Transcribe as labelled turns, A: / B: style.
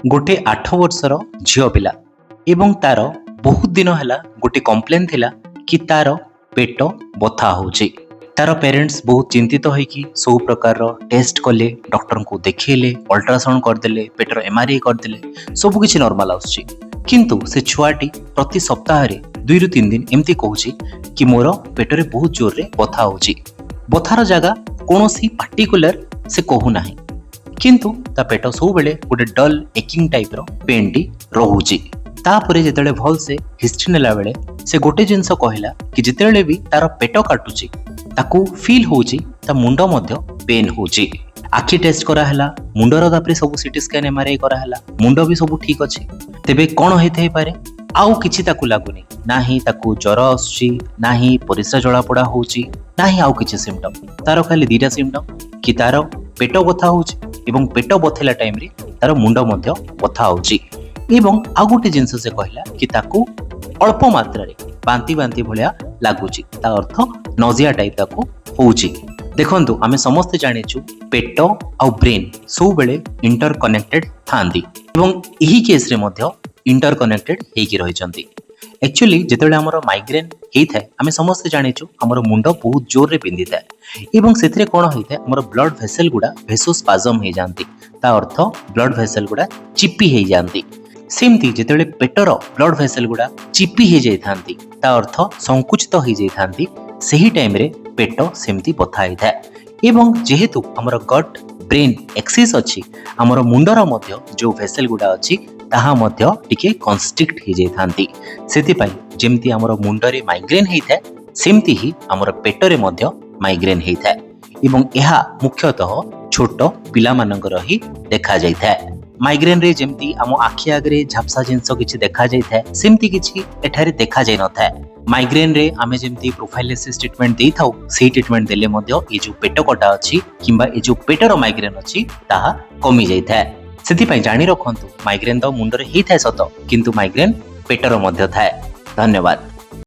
A: ଗୋଟେ 8 ବର୍ଷର ଝିଅ ପିଲା ଏବଂ ତାର ବହୁତ ଦିନ ହେଲା ଗୋଟେ କମ୍ପ୍ଲେନ୍ ଥିଲା କି ତାର ପେଟ ବଥା ହେଉଛି। ତାର ପ୍ୟାରେଣ୍ଟସ୍ ବହୁତ ଚିନ୍ତିତ ହେଇକି ସବୁ ପ୍ରକାରର ଟେଷ୍ଟ କଲେ, ଡକ୍ଟରଙ୍କୁ ଦେଖେଇଲେ, ଅଲ୍ଟ୍ରାସାଉଣ୍ଡ କରିଦେଲେ, ପେଟର ଏମ୍ଆର୍ଆଇ କରିଦେଲେ, ସବୁ କିଛି ନର୍ମାଲ ଆସୁଛି। କିନ୍ତୁ ସେ ଛୁଆଟି ପ୍ରତି ସପ୍ତାହରେ 2ରୁ 3 ଦିନ ଏମିତି କହୁଛି କି ମୋର ପେଟରେ ବହୁତ ଜୋରରେ ବଥା ହେଉଛି। ବଥାର ଜାଗା କୌଣସି ପାର୍ଟିକୁଲାର ସେ କହୁନାହିଁ, କିନ୍ତୁ ତା ପେଟ ସବୁବେଳେ ଗୋଟେ ଡଲ୍ ଏକିଂ ଟାଇପ୍ର ପେନ୍ଟି ରହୁଛି। ତାପରେ ଯେତେବେଳେ ଭଲସେ ହିଷ୍ଟ୍ରି ନେଲା ବେଳେ ସେ ଗୋଟେ ଜିନିଷ କହିଲା କି ଯେତେବେଳେ ବି ତାର ପେଟ କାଟୁଛି, ତାକୁ ଫିଲ୍ ହେଉଛି ତା ମୁଣ୍ଡ ମଧ୍ୟ ପେନ୍ ହେଉଛି। ଆଖି ଟେଷ୍ଟ କରାହେଲା ମୁଣ୍ଡର, ତାପରେ ସବୁ ସିଟି ସ୍କାନ୍, ଏମ୍ଆର୍ଆଇ କରାହେଲା, ମୁଣ୍ଡ ବି ସବୁ ଠିକ୍ ଅଛି। ତେବେ କ'ଣ ହେଇଥାଇପାରେ? ଆଉ କିଛି ତାକୁ ଲାଗୁନି, ନାହିଁ ତାକୁ ଜ୍ୱର ଆସୁଛି, ନାହିଁ ପରିସ୍ରା ଜଳାପୋଡ଼ା ହେଉଛି, ନାହିଁ ଆଉ କିଛି ସିମ୍ପଟମ୍। ତାର ଖାଲି 2ଟା ସିମ୍ପଟମ୍ କି ତାର ପେଟ ବଥା ହେଉଛି ଏବଂ ପେଟ ବଥେଇଲା ଟାଇମ୍ରେ ତାର ମୁଣ୍ଡ ମଧ୍ୟ ବଥା ହେଉଛି। ଏବଂ ଆଉ ଗୋଟେ ଜିନିଷ ସେ କହିଲା କି ତାକୁ ଅଳ୍ପ ମାତ୍ରାରେ ବାନ୍ତି ବାନ୍ତି ଭଳିଆ ଲାଗୁଛି, ତା ଅର୍ଥ ନଜିଆ ଟାଇପ୍ ତାକୁ ହେଉଛି। ଦେଖନ୍ତୁ, ଆମେ ସମସ୍ତେ ଜାଣିଛୁ ପେଟ ଆଉ ବ୍ରେନ୍ ସବୁବେଳେ ଇଣ୍ଟର କନେକ୍ଟେଡ୍ ଥାନ୍ତି ଏବଂ ଏହି କେସ୍ରେ ମଧ୍ୟ ଇଣ୍ଟର କନେକ୍ଟେଡ୍ ହେଇକି ରହିଛନ୍ତି। ଆକ୍ଚୁଆଲି ଯେତେବେଳେ ଆମର ମାଇଗ୍ରେନ୍ ହେଇଥାଏ, ଆମେ ସମସ୍ତେ ଜାଣିଛୁ ଆମର ମୁଣ୍ଡ ବହୁତ ଜୋରରେ ବିନ୍ଧିଥାଏ ଏବଂ ସେଥିରେ କ'ଣ ହେଇଥାଏ, ଆମର ବ୍ଲଡ୍ ଭେସେଲ୍ ଗୁଡ଼ା ଭେସୋସ୍ପାଜମ୍ ହେଇଯାଆନ୍ତି, ତା ଅର୍ଥ ବ୍ଲଡ୍ ଭେସେଲ୍ ଗୁଡ଼ା ଚିପି ହେଇଯାଆନ୍ତି। ସେମିତି ଯେତେବେଳେ ପେଟର ବ୍ଲଡ୍ ଭେସେଲ୍ ଗୁଡ଼ା ଚିପି ହେଇଯାଇଥାନ୍ତି, ତା ଅର୍ଥ ସଙ୍କୁଚିତ ହେଇଯାଇଥାନ୍ତି, ସେହି ଟାଇମ୍ରେ ପେଟ ସେମିତି ବଥା ହେଇଥାଏ। ଏବଂ ଯେହେତୁ ଆମର ଗଟ୍ ବ୍ରେନ୍ ଏକ୍ସିସ୍ ଅଛି, ଆମର ମୁଣ୍ଡର ମଧ୍ୟ ଯେଉଁ ଭେସେଲ୍ ଗୁଡ଼ା ଅଛି, ତାହା ମଧ୍ୟ ଟିକେ କନଷ୍ଟ୍ରିକ୍ଟ ହେଇଯାଇଥାନ୍ତି। ସେଥିପାଇଁ ଯେମିତି ଆମର ମୁଣ୍ଡରେ ମାଇଗ୍ରେନ୍ ହେଇଥାଏ, ସେମିତି ହିଁ ଆମର ପେଟରେ ମଧ୍ୟ ମାଇଗ୍ରେନ୍ ହେଇଥାଏ ଏବଂ ଏହା ମୁଖ୍ୟତଃ ଛୋଟ ପିଲାମାନଙ୍କର ହିଁ ଦେଖାଯାଇଥାଏ। ମାଇଗ୍ରେନ୍ରେ ଯେମିତି ଆମ ଆଖି ଆଗରେ ଝାପ୍ସା ଜିନିଷ କିଛି ଦେଖାଯାଇଥାଏ, ସେମିତି କିଛି ଏଠାରେ ଦେଖାଯାଇନଥାଏ। ମାଇଗ୍ରେନ୍ରେ ଆମେ ଯେମିତି ପ୍ରୋଫାଇଲାକ୍ସିସ୍ ଟ୍ରିଟମେଣ୍ଟ ଦେଇଥାଉ, ସେଇ ଟ୍ରିଟମେଣ୍ଟ ଦେଲେ ମଧ୍ୟ ଏ ଯେଉଁ ପେଟ କଟା ଅଛି କିମ୍ବା ଏ ଯେଉଁ ପେଟର ମାଇଗ୍ରେନ୍ ଅଛି, ତାହା କମିଯାଇଥାଏ। ସେଥିପାଇଁ ଜାଣି ରଖନ୍ତୁ, ମାଇଗ୍ରେନ୍ ତ ମୁଣ୍ଡରେ ହେଇଥାଏ ସତ, କିନ୍ତୁ ମାଇଗ୍ରେନ୍ ପେଟର ମଧ୍ୟ ଥାଏ। ଧନ୍ୟବାଦ।